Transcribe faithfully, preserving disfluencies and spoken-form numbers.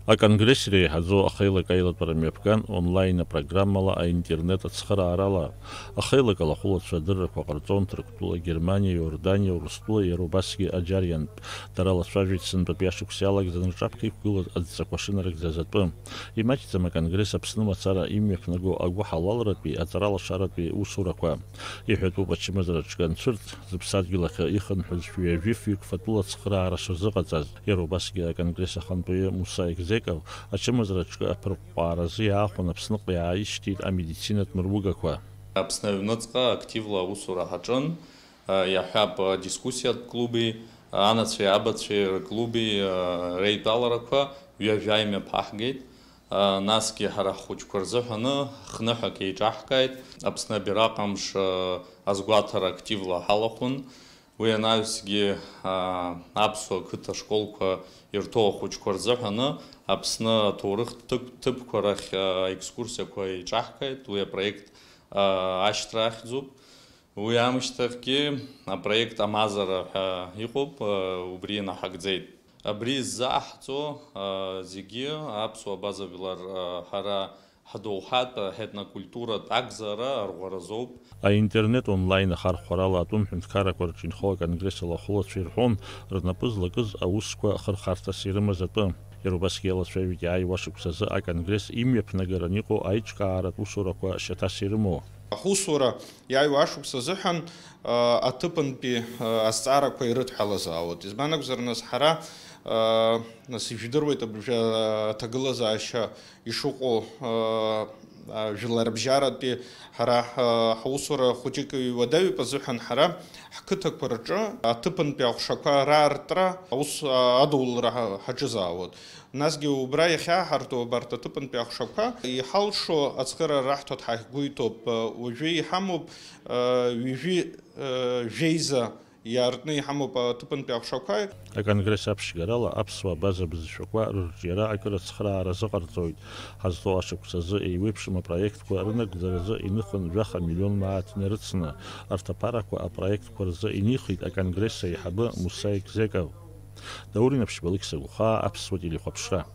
Аконгресс иреиҳаӡоу ахеилак аилатәара мҩаԥган онлайн апрограммала, аинтернет ацхыраарала. Ахеилак алахәылацәа адыррақәа ҟарҵон Ҭырқәтәыла, Германиа, Иорданиа, Урыстәыла, иара убасгьы аџьариантә. Дара лацәажәеит сынтәатәи ашықәс иалагӡаны рҿаԥхьа иқәгылаз адҵақәа шынарыгӡаз атәы. Имаҷӡам аконгресс Аԥсны мацара имҩаԥнаго агәыҳалалратәи аҵаралашаратәи усурақәа. Иҳәатәуп ачымазара аҿы анцәырҵ, зыԥсадгьыл ахь ихынҳәыз шәи жәафҩык фатәыла ацхыраара шазыҟаҵаз. Иара убасгьы аконгресс ахантәаҩы Муса Егзеков ачымазара аҿы аԥырҟәҟәааразы иаахәан Аԥсныҟа иааишьҭит амедицинатә мыругақәа. Аԥсны аҩныҵҟа активла аусура ҳаҿын, иаҳҳәап, адискуссиатә клуби, анацәеи абацәеи рклуби реидтәаларақәа ҩажәа имҩаԥаҳгеит. Насгьы ҳара ҳхәыҷқәа рзыҳәаны хныҳәак еиҿаҳкааит. Аԥсны абираҟ амш азгәаҭара активла ҳалахәын. Уи анаҩсгьы, аа, аԥсуа қыҭа школқәа ирҭоу ахәыҷқәа рзыҳәаны Аԥсны аҭоурыхтә ҭыԥ-, ҭыԥқәа рахь, аа, аекскурсиақәа еиҿаҳкааит. Уи апроект, аа, ашьҭра ахьӡуп. Уи аамышьҭахьгьы апроект Амазара ҳәа иҟоуп, аа, убри инаҳагӡеит. Абри ззааҳҵо, аа, зегьы аԥсуа база жәлар, аа, ҳара ҳдоуҳатә, ҳетнокультуратә акзаара арӷәӷәаразоуп. Аинтернет онлайн ахархәарала атәым ҳәынҭқаррақәа рҿы инхо аконгресс алахәылацәа ирҳәон, рнапы злакыз аусқәа хырхарҭас ирымаз атәы. Иара убасгьы иалацәажәеит иааиуа ашықәсазы аконгресс имҩаԥнагаран иҟоу аиҿкааратә усурақәа шьаҭас ирымоу. Ҳусура иааиуа ашықәс азыҳәан, а, аҭыԥантәи, а, азҵаарақәа ирыдҳәалазаауеит. Избан акәзар, нас, ҳара, а, нас, ижәдыруеит абыржәы аҭагылазаашьа ишыҟоу, а, а, жәларбжьаратәи ҳара, а, ҳусура хәыҷык иуадаҩуп азыҳәан, ҳара ҳқыҭақәа рҿы аҭыԥантәи аҟәшақәа раартра аус, а, адулра ҳа-, ҳаҿызаауеит. Насгьы убра иахьааҳарту абарҭ аҭыԥантәи аҟәшақәа иҳалшо ацхыраара раҳҭоит ҳәа ҳгәы иҭоуп. Уажәы иҳамоуп, ҩажәи, жәеиза иаартны иҳамоуп аҭыԥантәи аҟәшақәа. Аконгресс аԥшьгарала аԥсуа абаза бызшәақәа рырҿиара акыр ацхыраара азыҟарҵоит. Ҳазҭоу ашықәс азы еиуеиԥшым апроектқәа рынагӡаразы иныхын жәаха миллион мааҭ инарыцны. Арҭ аԥарақәа апроектқәа рзы инихит аконгресс аиҳабы Муса Егзеков. Даур Инаԥшьба, Алықьса Гәхаа, Аԥсуа телехәаԥшра.